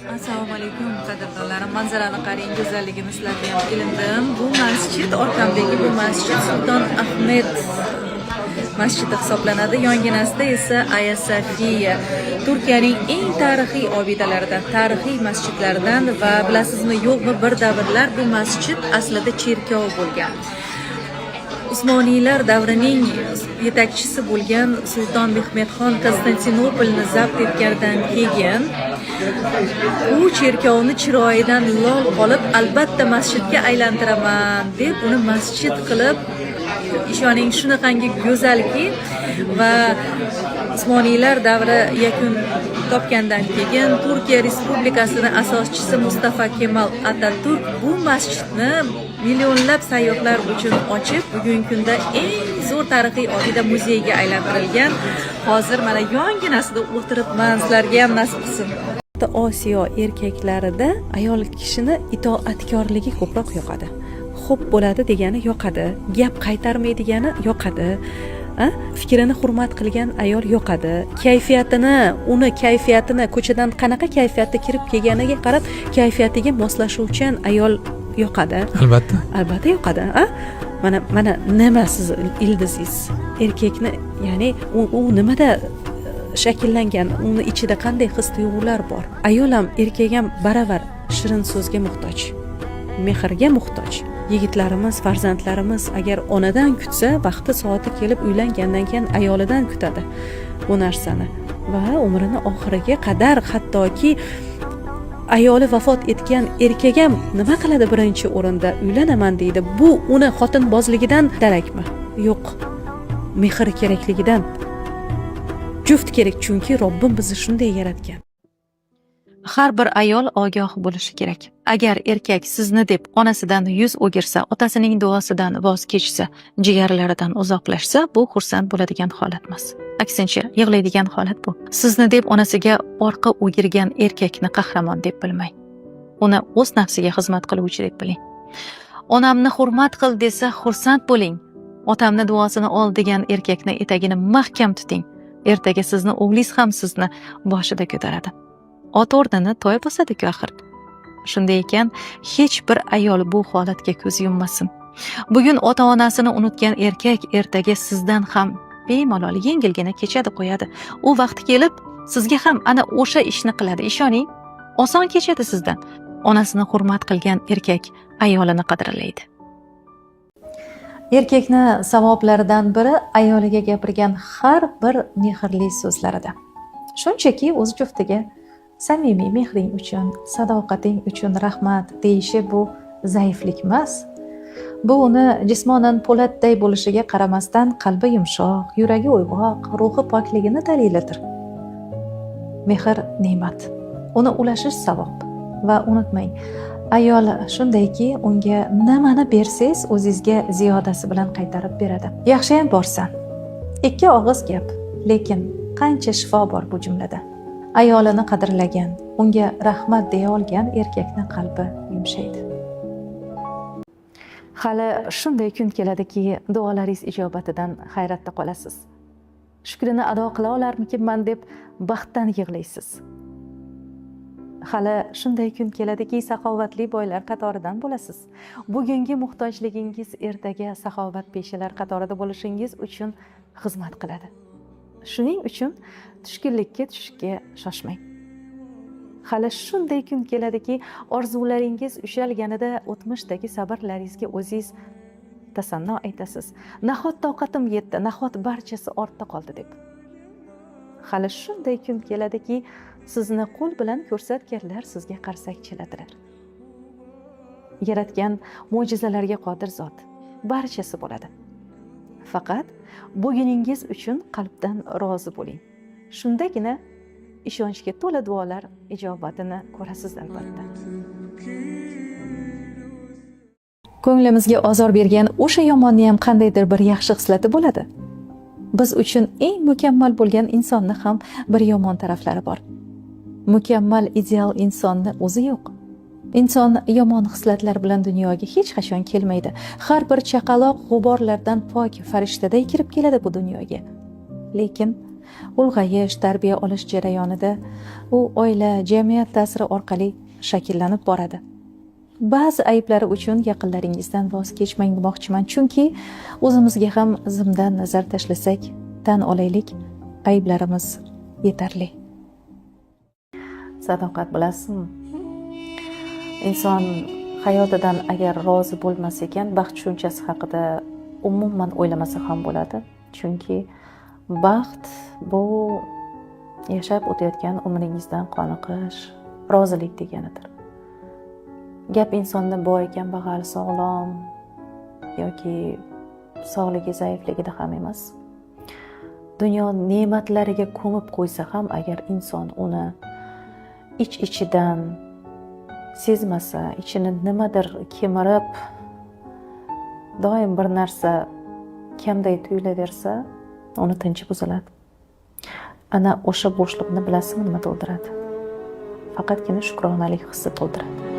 Assalomu alaykum, qadrdonlarim. Manzarani qarang, go'zalligini sizlarga ham ilindim. Bu masjid, orqamdagi bu masjid Sulton Ahmed masjidi hisoblanadi. Yonginasida esa Aya Sofiya, Turkiyaning eng tarixiy obidalaridan, tarixiy masjidlaridan. Va bilasizmi, yo'qmi, bir davrlar bu masjid aslida cherkov bo'lgan. Usmoniylar davrining yetakchisi bo'lgan Sulton Mehmedxon Konstantinopolni zabt etganidan keyin u cherkovni chiroyidan lol qolib, albatta masjidga aylantiraman deb, uni masjid qilib, ishoning, shunaqangi go'zalki. Va Usmoniylar davri yakun topgandan keyin Turkiya Respublikasini asoschisi Mustafa Kemal Ataturk bu masjidni millionlab sayyohlar uchun ochib, bugungi kunda eng zo'r tarixiy obida muzeyga aylantirilgan. Hozir mana yonginasida o'tiribman, sizlarga ham nasib qilsin. Osiyo erkaklarida ayol kishini itoatkorligi ko'proq yoqadi. Xo'p bo'ladi degani yoqadi, gap qaytarmaydigani yoqadi, a? Fikrini hurmat qilgan ayol yoqadi. Kayfiyatini, uni kayfiyatini, ko'chadan qanaqa kayfiyatda kirib kelganiga qarab kayfiyatiga moslashuvchan ayol yoqadi. Albatta. Albatta yoqadi, a? Mana nima siz ildizingiz erkakni, ya'ni u nimada shakllangan, uni ichida qanday his tuyg'ular bor? Ayol ham, erkak ham baravar shirin so'zga muhtoj, mehrga muhtoj. Yigitlarimiz, farzandlarimiz agar onadan kutsa, vaqti soati kelib uylangandan keyin ayolidan kutadi bu narsani va umrini oxiriga qadar. Hattoki ayoli vafot etgan erkak ham nima qiladi? Birinchi o'rinda uylanaman deydi. Bu uni xotinbozligidan darakmi? Yo'q, mehr kerakligidan. Juft kerak, chunki Robbim bizni shunday yaratgan. Har bir ayol ogoh bo'lishi kerak. Agar erkak sizni deb onasidan yuz o'girsa, otasining duosidan voz kechsa, jigarlaridan uzoqlashsa, bu xursand bo'ladigan holat emas, aksincha, yig'laydigan holat bu. Sizni deb onasiga orqa o'girgan erkakni qahramon deb bilmang, uni o'z nafsiga xizmat qiluvchi deb biling. Onamni hurmat qil desa, xursand bo'ling. Otamni duosini ol degan erkakni etagini mahkam tuting. Ertaga sizni o'g'lingiz ham sizni boshida ko'taradi. Ot o'rnini toy bosadi-ku axir. Shunday ekan, hech bir ayol bu holatga ko'z yummasin. Bugun ota onasini unutgan erkak ertaga sizdan ham bemalol, yengilgina kechadi qo'yadi. U vaqti kelib sizga ham ana o'sha ishni qiladi, ishoning, oson kechadi sizdan. Onasini hurmat qilgan erkak ayolini qadrlaydi. Erkakni savoblaridan biri ayoliga gapirgan har bir mehrli so'zlarida. Shunchaki o'z juftiga samimiy mehring uchun, sadoqating uchun rahmat deyishi bu zaiflik emas. Bu uni jismonan po'latday bo'lishiga qaramasdan qalbi yumshoq, yuragi uyg'oq, ruhi pokligini dalilidir. Mehr ne'mat, uni ulashish savob. Va unutmang, ayol shundayki, unga nimani bersangiz, o'zizga ziyodasi bilan qaytarib beradi. Yaxshiyam borsan. Ikki og'iz gap, lekin qancha shifo bor bu jumlada. Ayolini qadrlagan, unga rahmat deya olgan erkakni qalbi yumshaydi. Hali shunday kun keladiki, duolaringiz ijobatidan hayratda qolasiz. Shukrini ado qila olarmikinman deb baxtdan yig'laysiz. Hali shunday kun keladiki, saxovatli boylar qatoridan bo'lasiz. Bugungi muhtojligingiz ertaga saxovatpeshalar qatorida bo'lishingiz uchun xizmat qiladi. Shuning uchun tushkunlikka tushishga shoshmang. Hali shunday kun keladiki, orzularingiz ushalganida o'tmishdagi sabrlaringizga o'zingiz tasanno aytasiz: nahot toqatim yetdi, nahot barchasi ortda qoldi deb. Hali shunday kun keladiki, sizni qo'l bilan ko'rsatganlar sizga qarsak chaladilar. Yaratgan mo'jizalarga qodir zot, barchasi bo'ladi. Faqat buguningiz uchun qalbdan rozi bo'ling. Shundagina ishonchga to'la duolar ijobatini ko'rasiz albatta. Ko'nglimizga ozor bergan o'sha yomonni ham qandaydir bir yaxshi xislati bo'ladi. Biz uchun eng mukammal bo'lgan insonni ham bir yomon taraflari bor. Mukammal, ideal insonni o'zi yo'q. Inson yomon xislatlar bilan dunyoga hech qachon kelmaydi. Har bir chaqaloq g'uborlardan pok farishtaday kirib keladi bu dunyoga. Lekin Ulg'ayish, tarbiya olish jarayonida u oila, jamiyat ta'siri orqali shakllanib boradi. Ba'zi ayblari uchun yaqinlaringizdan voz kechmang demoqchiman, chunki o'zimizga ham zimdan nazar tashlasak, tan olaylik, ayblarimiz yetarli. Sadoqat, bilasizmi, inson hayotidan agar rozi bo'lmas ekan, baxt tushunchasi haqida umuman o'ylamasa ham bo'ladi, chunki baxt bu yashab o'tayotgan umringizdan qoniqish, rozilik deganidir. Gap insonda boy, kambag'al, sog'lom yoki sog'ligi zaifligida ham emas. Dunyo ne'matlariga ko'mib qo'ysa ham, agar inson uni ich ichidan sezmasa, ichini nimadir kemirib, doim bir narsa kamday tuyulaversa, uni tinchi buziladi. Ana o'sha bo'shliqni, bilasizmi, nima to'ldiradi? Faqatgina shukronalik hissi to'ldiradi.